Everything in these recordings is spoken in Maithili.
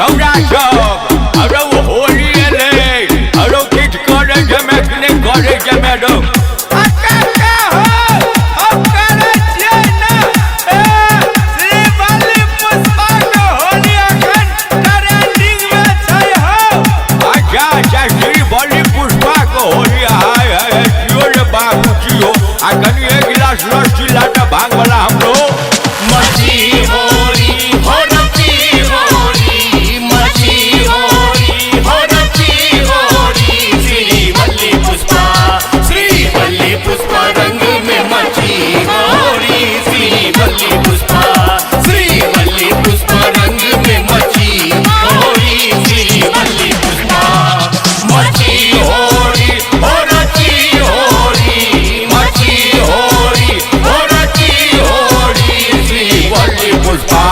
छौड़ा सब अरे होली एलै अरे किछु करै जमे कि नहि करै जमे रौ। अच्छा अच्छा श्री बलि पुष्पा के होली हाय हाय जियो रे बाबू जियो आ कनि एक गिलास लस्सी लाटा भांग वाला हमरो। मची होरी हो रची होरी मची होरी हो रची होरी श्री वल्ली पुष्पा श्री वल्ली पुष्पा रंग में मची होरी श्री वल्ली पुष्पा श्री वल्ली पुष्पा रंग में मची होरी श्री वल्ली पुष्पा मची होरी हो रची होरी मची होरी हो रची होरी श्री वल्ली पुष्पा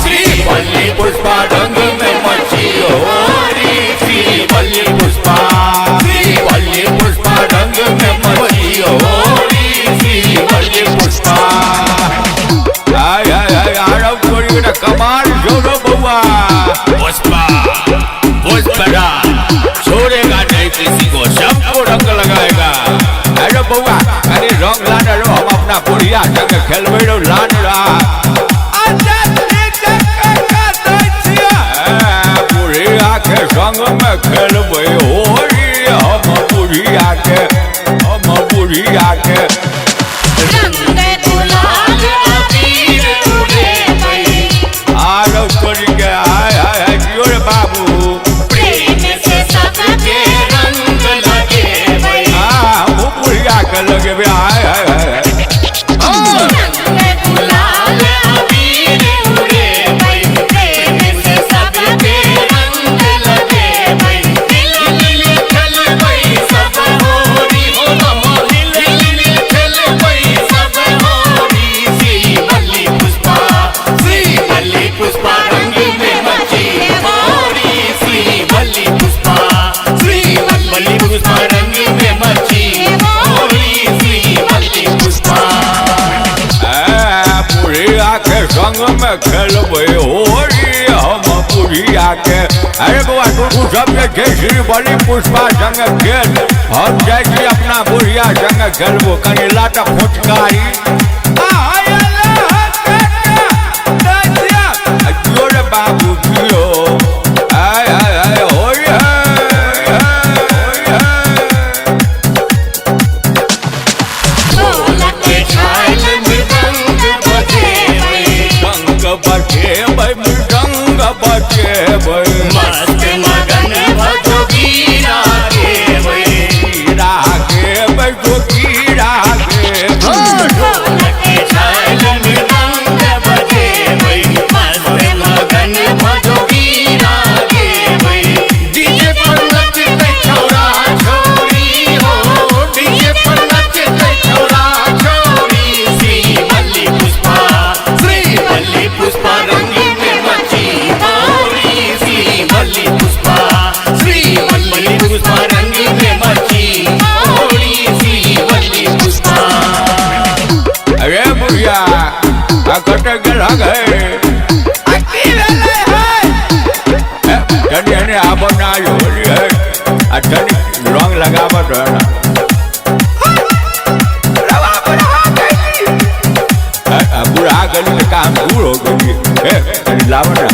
श्री वल्ली पुष्पा रंग में मची होरी श्री वल्ली पुष्पा श्री वल्ली पुष्पा रंग में मची होरी श्री वल्ली पुष्पा। आय आय आय आरब तोरी के कमाल जोरो बउआ। पुष्पा पुष्पा छोड़ेगा नहीं किसी को, सबको रंग लगाएगा। अरे बउआ अरे रंग लाने रो हम अपना बुढ़िया संग खेलबै रो लाने रो। बुढ़िया के संग में खेलबै होली हम बुढ़िया के हम बुढ़िया के रंग गुलाल अबीर उड़ेबै आरो तोरी के आय आय आय जियो रे बाबू। प्रेम से सबके रंग लगेबै आ हमहूँ बुढ़िया के लगेबै आय आय आय। रंग गुलाल अबीर उड़ेबै प्रेम से सबके रंग लगेबै मिल मिल खेलबै सब होरी हो हम मिल मिल खेलबै सब होरी श्री वल्ली पुष्पा श्री वल्ली पुष्पा रंग में मची होरी श्री वल्ली पुष्पा श्री वल्ली पुष्पा रंग में मची होरी श्री वल्ली पुष्पा। बुढ़िया के संग में खेलबै होली हम बुढ़िया के। अरे बउआ तू सब जे छै श्री बलि पुष्पा संग खेल हम जाइ छी अपना बुढ़िया संग खेलबो कनि लाटा फुचकारी। जियो रे बाबू जियो आय आय आय होली है होली है। ढोलक झाल मृदंग बजेबै रंग बजेबै मृदंग बजेबै मस्त मगन भजो वीरा गेबै कीड़ा गेबै जो कीड़ा गेबै। ढोलक झाल मृदंग बजेबै मस्त मगन भजो वीरा गेबै डीजे पर नचतै छौड़ा छोरी हो डीजे पर नचतै छौड़ा छोरी श्री वल्ली पुष्पा श्री वल्ली पुष्पा रंग में मची होरी श्री वल्ली पुष्पा श्री वल्ली पुष्पा रंग में मची होरी श्री वल्ली पुष्पा। अरे बुढ़िया आ कतऽ गेलहक है तनी एने आबऽ ना होली है आ तनी रंग लगाबऽ दे ना। बुढ़ा गली के काम दूर हो गई है तनी लाबऽ ना।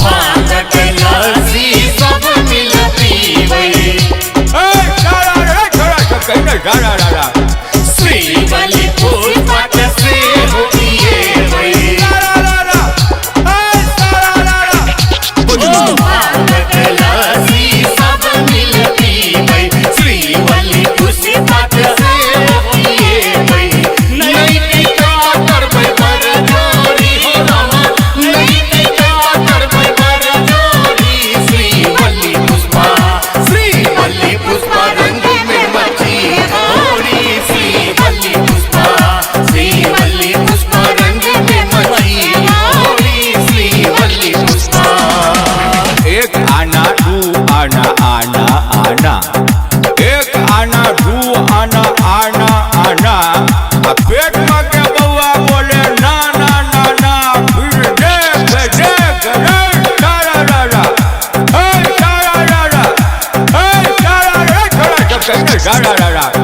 भांगक लस्सी सब मिल पीबै श्री वल्ली पुष्पा के सेहो पिएबै भांगक लस्सी सब मिल पीबै श्री वल्ली पुष्पा के सेहो पिएबै नहीं पिता करबै बरजोरी हो रामा नहीं पिता करबै बरजोरी श्री वल्ली पुष्पा श्री वल्ली पुष्पा रंग में मची होरी। कहीं ना सारा रा रा।